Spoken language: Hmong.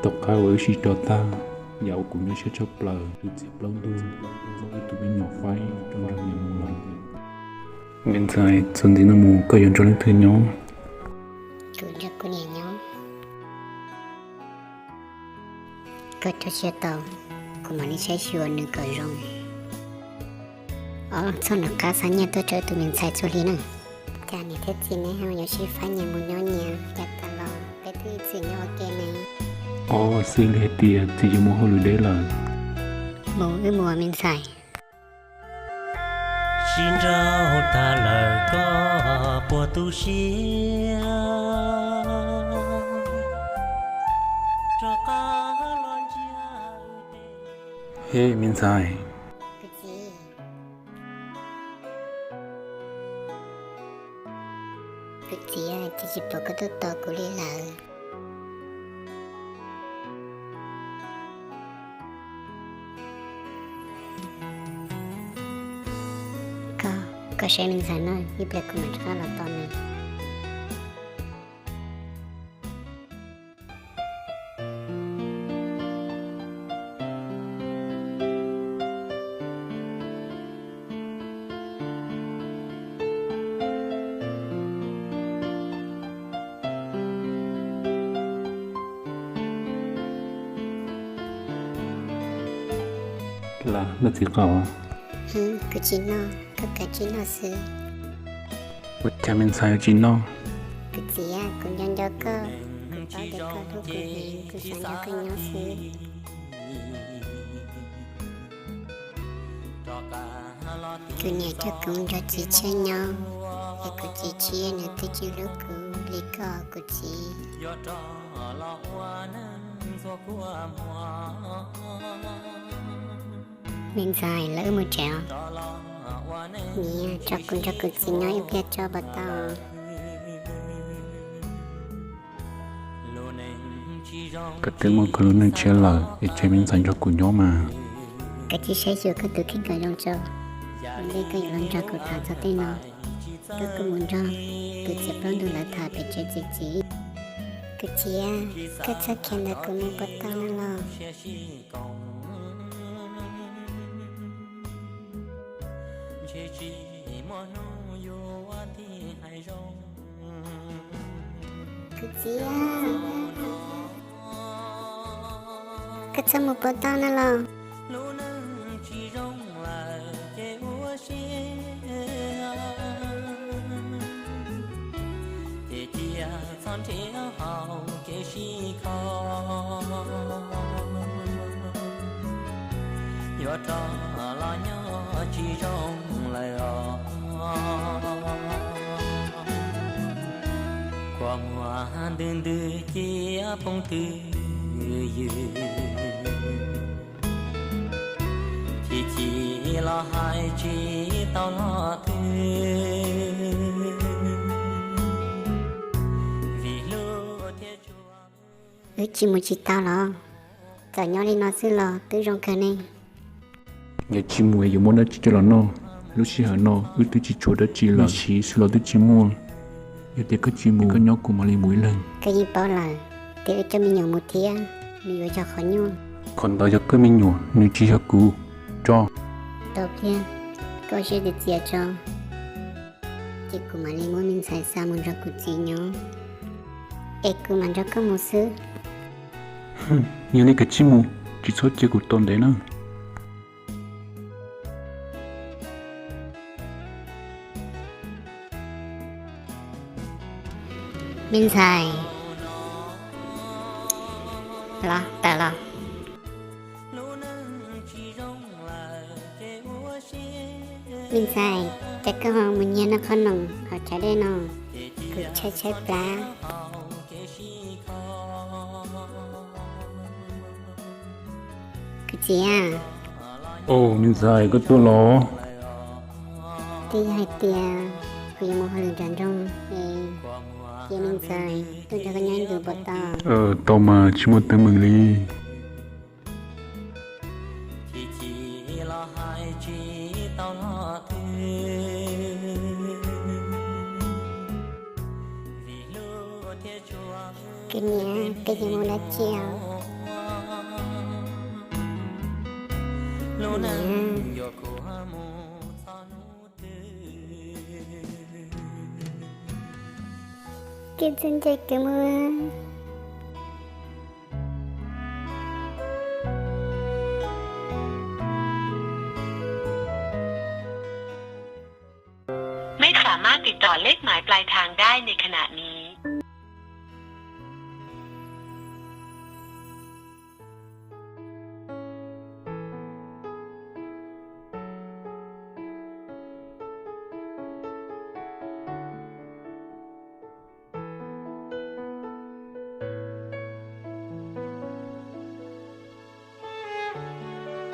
Tom qab uas wb sib rov tag, yam uas kuv nyuaj siab tshaj plaws, tus txiv plaub ntug muab wb tus me nyuam faib rau nrog niam mus lawm. Me ntxhais, txuas ntxiv no mus koj yuav nrog leej twg nyob? Kuv nrog kuv niam nyob. Koj rau siab tau, kuv mam li saib xyuas nws kom zoo. Os, txhob nco qab xa nyiaj tuaj rau tus me ntxhais txhua hli na. Cas niam thiab txiv neb ho yuav sib faib nyias mus nyob nyias, cas tas los peb twb ib txwm nyob ua ke ne. Os, xws li hais tias txiv yuav mus hauj lwm deb lawm. Mus wb mus me ntxhais. Sib nrauj tag lawm koj puas tu siab rov qab los ntsia. He me ntxhais. Kuv txiv, kuv txiv, cas tsis pom koj tuaj tos kuv li lawm. Koj, koj saib me ntxhais no, ib pliag kuv mam rov qab los tos nws. Los, noj txiv qaub. Kuv tsis noj, koj kav tsij noj xwb. Ua cas me ntxhais yuav tsis noj? Kuv txiv, kuv nco nco koj, kuv paub tias koj hlub kuv heev, kuv xav nrog koj nyob xwb. Kuv niam coj kuv nrog txiv tshiab nyob, es kuv txiv tshiab nws twb tsis hlub kuv li koj kuv txiv. Me ntxhais, lawv wb mus tsev os. Niam, tso kuv nrog kuv txiv nyob ib pliag tso puas tau? Koj twb muaj koj lub neej tshiab lawm es tseg me ntxhais nrog kuv nyob mas. Koj cia li saib xyuas koj tus kheej kom zoo tso, ua ntej koj yuav los nrog kuv tham txog tej no. Koj kuj mus nrog kuv txiv plaub ntug lawv tham pem tsev txiv txiv. Kuv txiv, koj txhob khiav ntawm kuv mus puas tau los? Kuv txiv, koj txhob mus puas tau no los? Yuav rov los nyob tsis zoo lawm os. Kua muag ntws ntws cia phooj ywg, chim chim los hais tsis tau lo twg, vim hlub thiab tshua. Wb tsis mus tsis tau los? Txawm nyob li no xwb los twb zoo kawg ne. Yog tsis mus yuav muab dab tsi coj los noj? Lub sij hawm no wb twb tsis tshuav dab tsi lawm, siv xwb los twb tsis muaj. Yog tias koj tsis mus, koj nyob kuv mam li mus ib leeg. Koj yeej paub lawm, tias wb coj me nyuam mus thiab, nws yuav yog qhov nyuaj. Qhov ntawd yog koj me nyuam, nws tsis yog kuv. Tso. Tau pliag, koj ua siab txias txias tso, ces kuv mam li muab me ntxhais xa mus nrog kuv txiv nyob, es kuv mam nrog koj mus xwb. Yog li koj cia li mus, tsis txhob cia kuv tos ntev na. Me ntxhais, los tawm los. Me ntxhais, cas koj ho mus nyiag noj qhob noom hauv tshav dej no? Kuv tshaib tshaib plab. Kuv txiv a. Au, me ntxhais, koj tuaj los? Twb yog hais tias kuv yuav mus hauj lwm nram nroog es cia me ntxhais tuaj nrog koj nyob ib ntus puas tau? Tau mas, tsis muaj teeb meem li. Kuv niam, Koj yuav mus dab tsi? Koj txhob ncaim kuv mus. ไม่สามารถติดต่อเลขหมายปลายทางได้ในขณะนี้